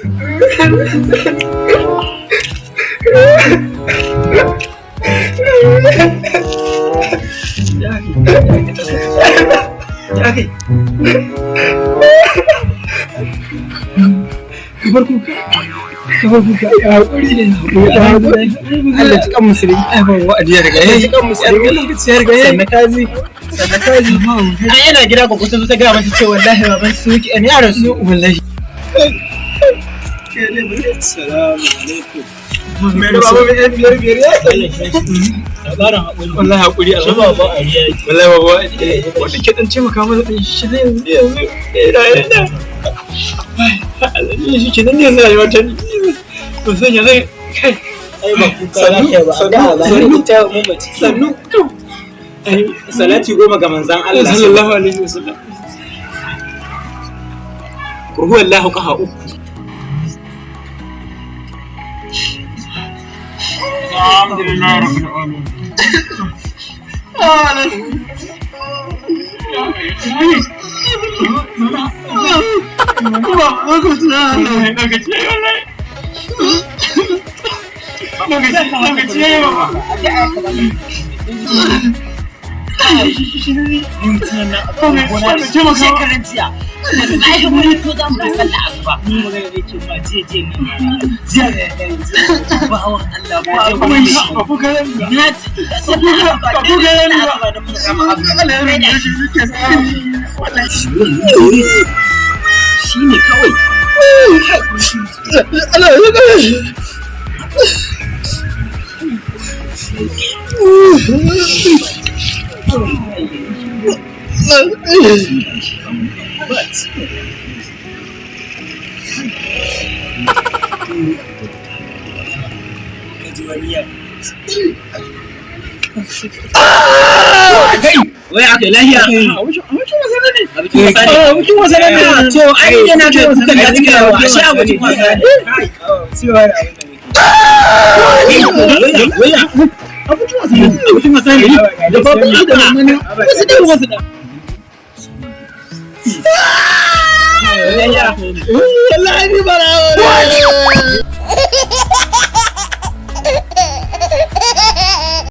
Ya kai. Kamar kuka. Kamar kuka. Ya haƙuri ne. Allah ji kan musulmi. Ai ban wa'adi ya riga Allah yayi. ji kan musulmi. Lokaci ya riga yayi. Sannan kaji. Sannan kaji. Ai yana gida ko kusa ta gaya mata cewa wallahi baban su yake an yaran su. Wallahi. Assalamu alaikum. Mai baba mai yan biyar biyar ya Labarin haƙuri. Wallahi haƙuri Allah baba wallahi baba wanda ke dan taimaka mana din shi ne yanzu yanzu ina ina. Allah ne shi ke nan yanzu rayuwa ta ni. Ba san ya zai kai. Ai ba kuka za ka yi ba. Sannu, Sannu ta mamaci. Sannu. Ai Salati goma ga manzan Allah. Sallallahu alaihi wasallam. Kurhu wallahu qaha uku. Alhamdulillah rabbil alamin. Shekaran jiya da safe mun to za mu ga sallah asuba ni magana da yake ma jiya jiya ne jiya da dare jiya bawan Allah ba wani na sallah asuba da asuba da muka kama abu shi ne kawai. Wai aka yi lahiya. Abokin wasa ne. To ai yana ga kukan da suka yawa. Ashe abokin wasa ne. Abokin wasa ne. Da babu da mamana. Wasu da wasu da. Wallahi ni barawo ne.